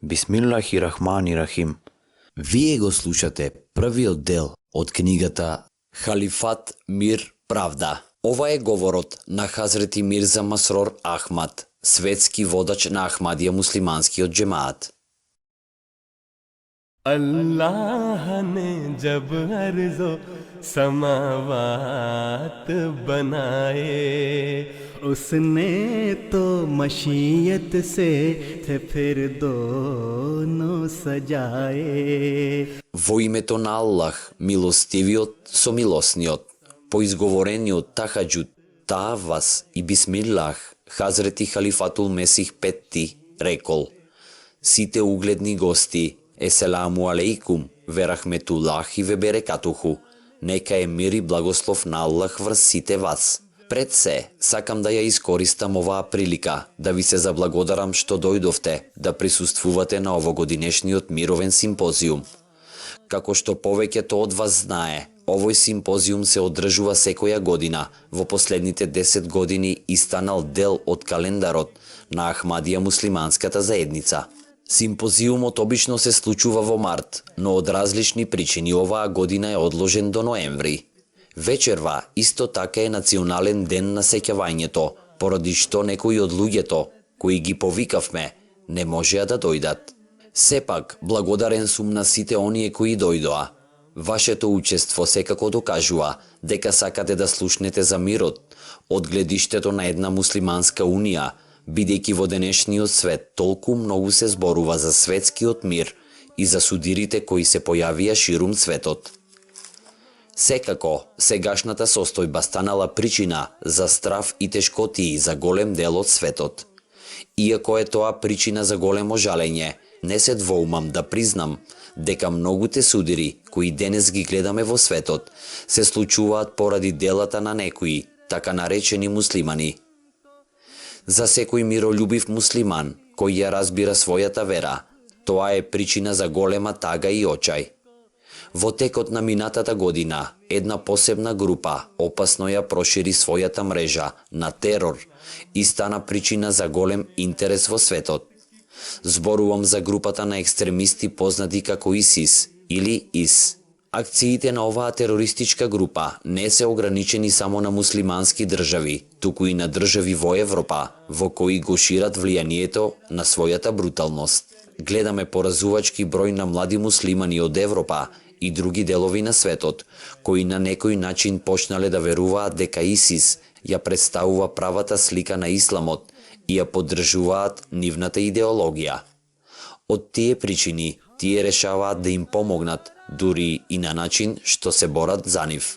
Бисмиллахи-рахмани-рахим. Вие го слушате првиот дел од книгата Халифат, мир, правда. Ова е говорот на Хазрети Мирза Масрор Ахмад, светски водач на Ахмадија муслиманскиот џемаат. अल्लाह ने जब अर्ज़ो समावात बनाए उसने तो मशीयत से थे फिर दोनों सजाए. Во името на Аллах, милостивиот со милосниот, по изговорениот тахаджуд, таавас и бисмиллах, Хазрети Халифатул Месих Петти рекол: сите угледни гости, еселаму алейкум, ве рахметуллах и ве берекатуху, нека е мир и благослов на Аллах врз сите вас. Пред се, сакам да ја искористам оваа прилика да ви се заблагодарам што дојдовте да присуствувате на овогодинешниот мировен симпозиум. Како што повеќето од вас знае, овој симпозиум се одржува секоја година, во последните 10 години и станал дел од календарот на Ахмадија муслиманската заедница. Симпозиумот обично се случува во март, но од различни причини оваа година е одложен до ноември. Вечерва исто така е национален ден на сеќавањето, поради што некои од луѓето, кои ги повикавме, не можеа да дојдат. Сепак, благодарен сум на сите оние кои дојдоа. Вашето учество секако докажува дека сакате да слушнете за мирот, од гледиштето на една муслиманска унија, бидејќи во денешниот свет толку многу се зборува за светскиот мир и за судирите кои се појавија ширум светот. Секако, сегашната состојба станала причина за страв и тешкотии за голем дел од светот. Иако е тоа причина за големо жалење, не се двоумам да признам дека многуте судири кои денес ги гледаме во светот се случуваат поради делата на некои, така наречени муслимани. За секој миролюбив муслиман, кој ја разбира својата вера, тоа е причина за голема тага и очај. Во текот на минатата година, една посебна група опасно ја прошири својата мрежа на терор и стана причина за голем интерес во светот. Зборувам за групата на екстремисти познати како ИСИС или ИС. Акциите на оваа терористичка група не се ограничени само на муслимански држави, туку и на држави во Европа, во кои го шират влијанието на својата бруталност. Гледаме поразувачки број на млади муслимани од Европа и други делови на светот, кои на некој начин почнале да веруваат дека ИСИС ја представува правата слика на исламот и ја поддржуваат нивната идеологија. Од тие причини, тие решаваат да им помогнат, дури и на начин што се борат за нив.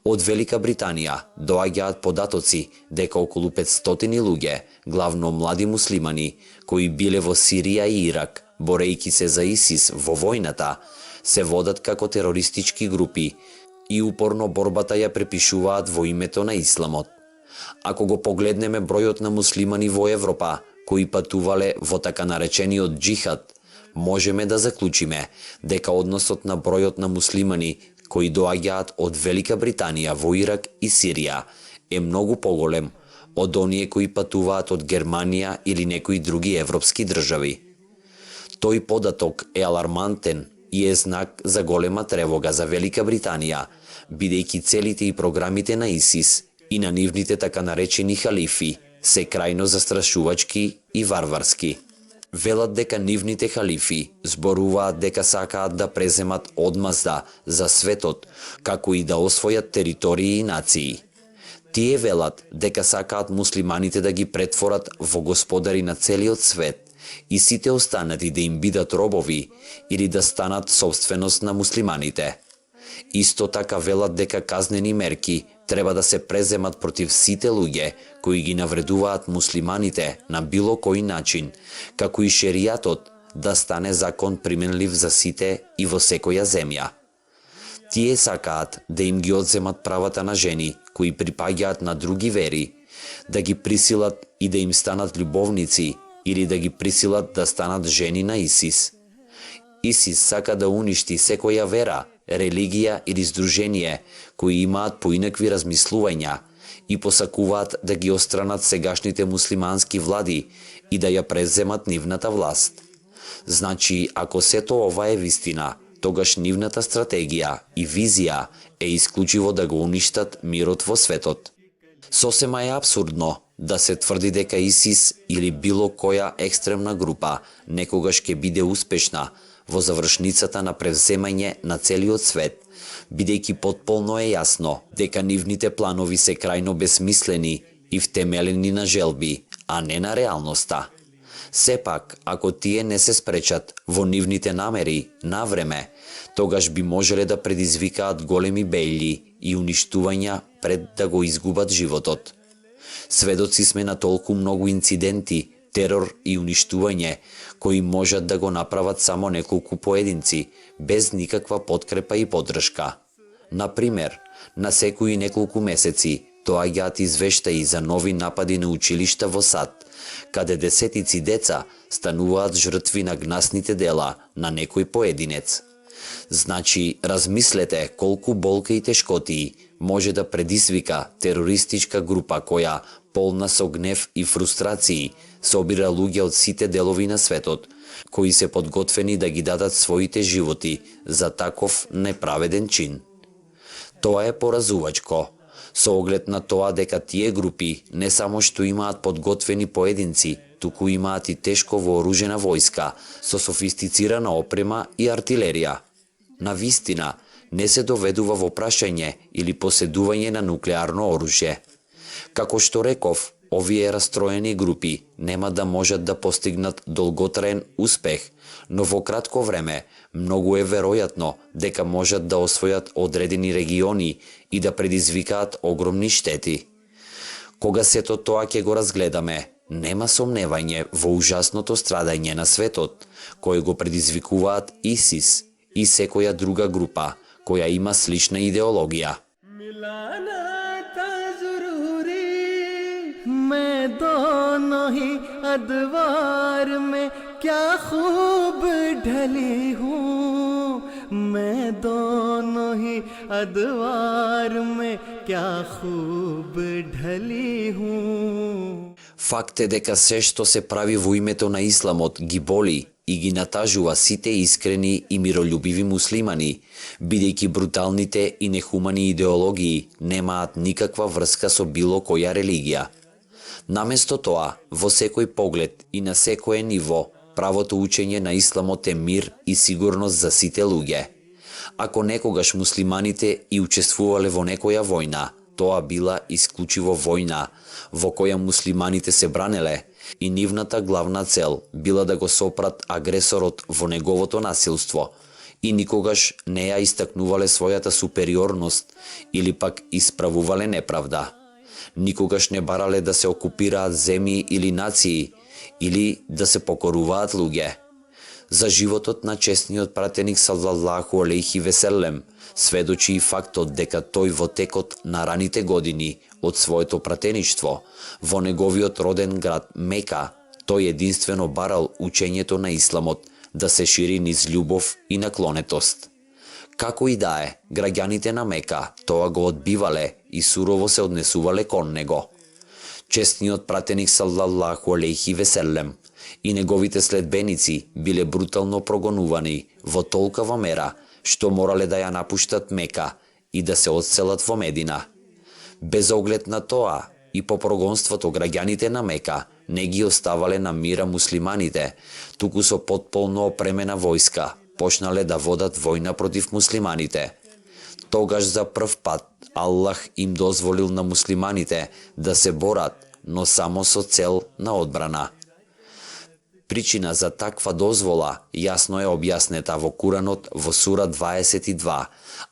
Од Велика Британија доаѓаат податоци дека околу 500 луѓе, главно млади муслимани, кои биле во Сирија и Ирак, борејќи се за ИСИС во војната, се водат како терористички групи и упорно борбата ја препишуваат во името на исламот. Ако го погледнеме бројот на муслимани во Европа, кои патувале во така наречениот џихад, можеме да заклучиме дека односот на бројот на муслимани кои доаѓаат од Велика Британија во Ирак и Сирија е многу поголем од оние кои патуваат од Германија или некои други европски држави. Тој податок е алармантен и е знак за голема тревога за Велика Британија, бидејќи целите и програмите на ИСИС и на нивните така наречени халифи се крајно застрашувачки и варварски. Велат дека нивните халифи зборуваат дека сакаат да преземат одмазда за светот, како и да освојат територии и нации. Тие велат дека сакаат муслиманите да ги претворат во господари на целиот свет и сите останати да им бидат робови или да станат собственост на муслиманите. Исто така велат дека казнени мерки треба да се преземат против сите луѓе кои ги навредуваат муслиманите на било кој начин, како и шеријатот да стане закон применлив за сите и во секоја земја. Тие сакаат да им ги одземат правата на жени кои припаѓаат на други вери, да ги присилат и да им станат љубовници или да ги присилат да станат жени на ИСИС. ИСИС сака да уништи секоја вера, религија или здружение кои имаат поинакви размислувања и посакуваат да ги отстранат сегашните муслимански влади и да ја преземат нивната власт. Значи, ако сето ова е вистина, тогаш нивната стратегија и визија е исклучиво да го уништат мирот во светот. Сосема е апсурдно да се тврди дека ИСИС или било која екстремна група некогаш ќе биде успешна во завршницата на превземање на целиот свет, бидејќи потполно е јасно дека нивните планови се крајно бесмислени и втемелени на желби, а не на реалноста. Сепак, ако тие не се спречат во нивните намери на време, тогаш би можеле да предизвикаат големи бејли и уништувања пред да го изгубат животот. Сведоци сме на толку многу инциденти, терор и уништување, кои можат да го направат само неколку поединци, без никаква подкрепа и поддршка. Например, на секои неколку месеци доаѓаат извештаи за нови напади на училишта во САД, каде десетици деца стануваат жртви на гнасните дела на некој поединец. Значи, размислете колку болка и тешкотии може да предизвика терористичка група која, полна со гнев и фрустрации, собира луѓе од сите делови на светот, кои се подготвени да ги дадат своите животи за таков неправеден чин. Тоа е поразувачко, со оглед на тоа дека тие групи не само што имаат подготвени поединци, туку имаат и тешко вооружена војска со софистицирана опрема и артилерија. Навистина, не се доведува во прашање или поседување на нуклеарно оружје. Како што реков, овие растроени групи нема да можат да постигнат долготраен успех, но во кратко време многу е веројатно дека можат да освојат одредени региони и да предизвикаат огромни штети. Кога сето тоа ќе го разгледаме, нема сомневање во ужасното страдање на светот, кој го предизвикуваат ИСИС и секоја друга група која има слична идеологија. मैं दोनों ही अदवार में क्या खूब ढली हूँ, मैं दोनों ही अदवार में क्या खूब ढली हूँ. Факт е дека се што се прави во името на исламот ги боли и ги натажува сите искрени и миролюбиви муслимани, бидејќи бруталните и нехумани идеологии немаат никаква врска со било која религија. Наместо тоа, во секој поглед и на секое ниво, правото учење на исламот е мир и сигурност за сите луѓе. Ако некогаш муслиманите и учествувале во некоја војна, тоа била исклучиво војна, во која муслиманите се бранеле и нивната главна цел била да го сопрат агресорот во неговото насилство и никогаш не ја истакнувале својата супериорност или пак исправувале неправда. Никогаш не барале да се окупираат земји или нации, или да се покоруваат луѓе. За животот на честниот пратеник саллаллаху алейхи веселем сведочи и фактот дека тој во текот на раните години од своето пратеништво во неговиот роден град Мека, тој единствено барал учењето на исламот да се шири низ љубов и наклонетост. Како и да е, граѓаните на Мека тоа го одбивале и сурово се однесувале кон него. Честниот пратеник саллаллаху алейхи веселем и неговите следбеници биле брутално прогонувани во толкава мера што морале да ја напуштат Мека и да се одселат во Медина. Без оглед на тоа и по прогонството граѓаните на Мека не ги оставале на мира муслиманите, туку со потполно опремена војска почнале да водат војна против муслиманите. Тогаш за прв пат Аллах им дозволил на муслиманите да се борат, но само со цел на одбрана. Причина за таква дозвола јасно е објаснета во Куранот во сура 22,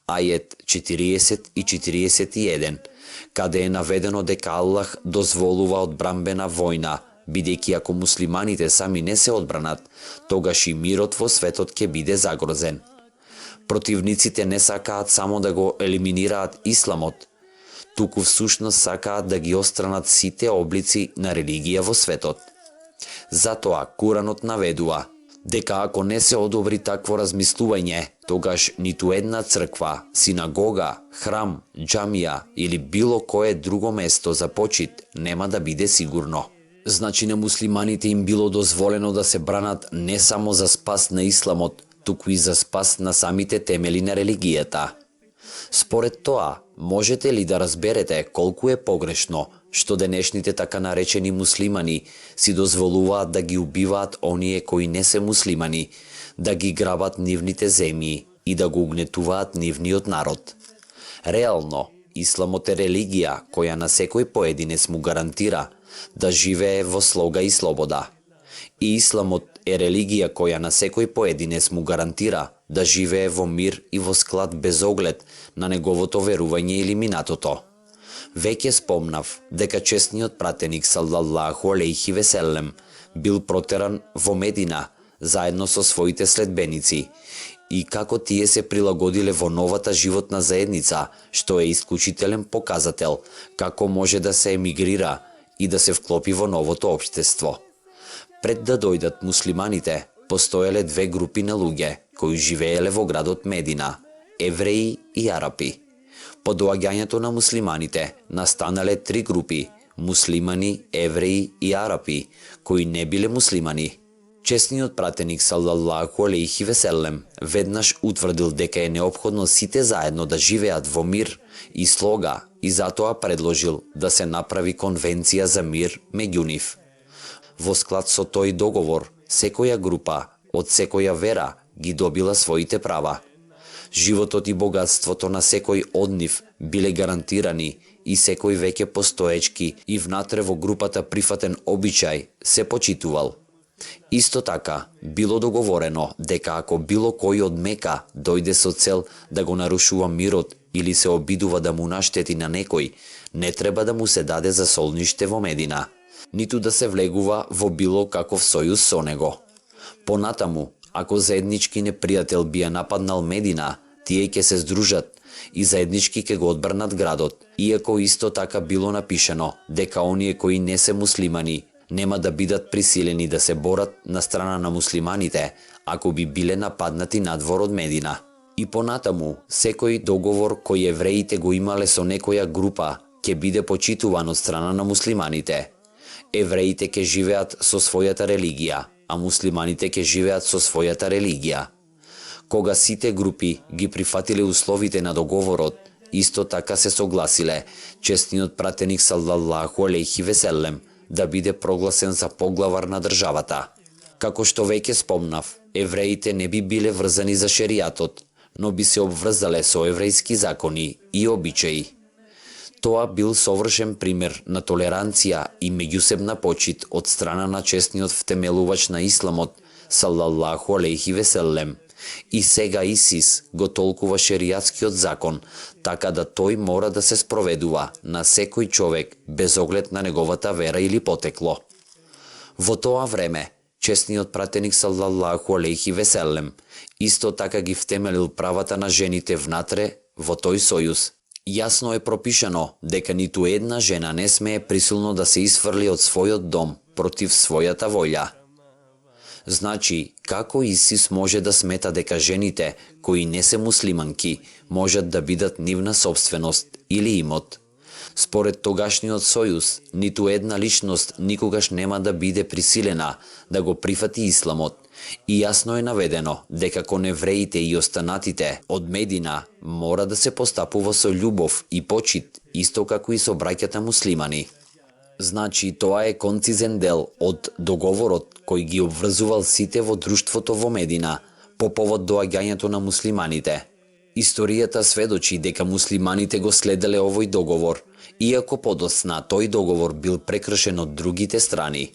ајет 40 и 41, каде е наведено дека Аллах дозволува одбранбена војна, бидејќи ако муслиманите сами не се одбранат, тогаш и мирот во светот ќе биде загрозен. Противниците не сакаат само да го елиминираат исламот, туку всушност сакаат да ги отстранат сите облици на религија во светот. Затоа Куранот наведува дека ако не се одобри такво размислување, тогаш ниту една црква, синагога, храм, џамија или било кое друго место за почит нема да биде сигурно. Значи на муслиманите им било дозволено да се бранат не само за спас на исламот, туку и за спас на самите темели на религијата. Според тоа, можете ли да разберете колку е погрешно што денешните така наречени муслимани си дозволуваат да ги убиваат оние кои не се муслимани, да ги грабат нивните земји и да го угнетуваат нивниот народ? Реално, исламот е религија која на секој поединец му гарантира да живее во слога и слобода. И исламот е религија која на секој поединец му гарантира да живее во мир и во склад без оглед на неговото верување или минатото. Веќе спомнав дека честниот пратеник саллаллаху алейхи веселем бил протеран во Медина заедно со своите следбеници и како тие се прилагодиле во новата животна заедница, што е исклучителен показател како може да се емигрира и да се вклопи во новото општество. Пред да дојдат муслиманите, постоеле две групи на луѓе кои живееле во градот Медина – евреи и арапи. По доаѓањето на муслиманите настанале три групи – муслимани, евреи и арапи, кои не биле муслимани. Честниот пратеник саллаллаху алейхи веселем веднаш утврдил дека е неопходно сите заедно да живеат во мир и слога и затоа предложил да се направи конвенција за мир меѓу нив. Во склад со тој договор, секоја група од секоја вера ги добила своите права. Животот и богатството на секој од нив биле гарантирани и секој веќе постоечки и внатре во групата прифатен обичај се почитувал. Исто така, било договорено дека ако било кој од Мека дојде со цел да го нарушува мирот или се обидува да му наштети на некој, не треба да му се даде за солниште во Медина, ниту да се влегува во било каков сојуз со него. Понатаму, ако заеднички непријател би ја нападнал Медина, тие ќе се здружат и заеднички ќе го одбранат градот, иако исто така било напишено дека оние кои не се муслимани нема да бидат присилени да се борат на страна на муслиманите ако би биле нападнати надвор од Медина. И понатаму, секој договор кој евреите го имале со некоја група ќе биде почитуван од страна на муслиманите. Евреите ќе живеат со својата религија, а муслиманите ќе живеат со својата религија. Кога сите групи ги прифатиле условите на договорот, исто така се согласиле честниот пратеник саллаллаху алейхи веселем да биде прогласен за поглавар на државата. Како што веќе спомнав, евреите не би биле врзани за шеријатот, но би се обврзале со еврејски закони и обичаи. Тоа бил совршен пример на толеранција и меѓусебна почит од страна на честниот втемелувач на исламот, саллаллаху алейхи веселем. И сега ИСИС го толкува шеријатскиот закон, така да тој мора да се спроведува на секој човек без оглед на неговата вера или потекло. Во тоа време, честниот пратеник саллаллаху алейхи веселем исто така ги втемелил правата на жените внатре во тој сојуз. Јасно е пропишано дека ниту една жена не смее присилно да се исфрли од својот дом против својата волја. Значи, како ИСИС може да смета дека жените, кои не се муслиманки, можат да бидат нивна собственост или имот? Според тогашниот сојуз, ниту една личност никогаш нема да биде присилена да го прифати исламот. И јасно е наведено дека кон евреите и останатите од Медина мора да се постапува со љубов и почит, исто како и со браќата муслимани. Значи, тоа е концизен дел од договорот кој ги обврзувал сите во друштвото во Медина по повод доаѓањето на муслиманите. Историјата сведочи дека муслиманите го следеле овој договор, иако подоцна тој договор бил прекршен од другите страни.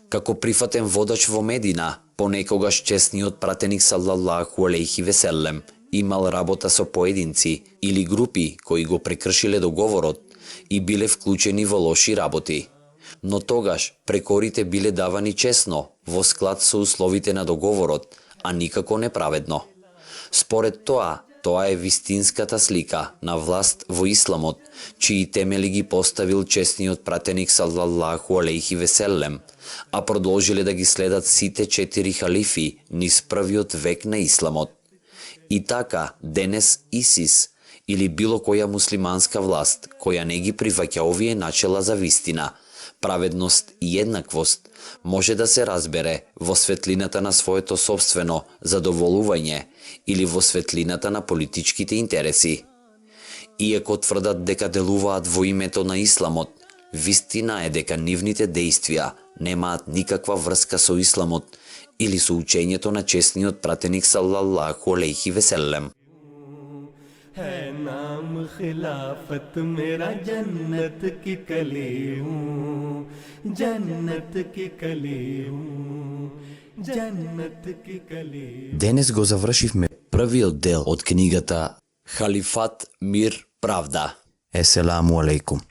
Како прифатен водач во Медина, понекогаш честниот пратеник саллаллаху алейхи веселем имал работа со поединци или групи кои го прекршиле договорот и биле вклучени во лоши работи. Но тогаш прекорите биле давани честно, во склад со условите на договорот, а никако неправедно. Според тоа е вистинската слика на власт во исламот, чии темели ги поставил честниот пратеник саллаллаху алейхи веселем, а продолжиле да ги следат сите 4 халифи низ првиот век на исламот. И така, денес ИСИС или било која муслиманска власт, која не ги прифаќа овие начела за вистина, праведност и еднаквост може да се разбере во светлината на своето собствено задоволување или во светлината на политичките интереси. Иако тврдат дека делуваат во името на исламот, вистина е дека нивните дејствија немаат никаква врска со исламот или со учењето на честниот пратеник салаллаху алейхи веселем. है नाम खिलाफत मेरा जन्नत की कली हूँ जन्नत की कली हूँ जन्नत की कली Денес го завршивме првиот дел од книгата Халифат, мир, правда. Еселаму алейкум.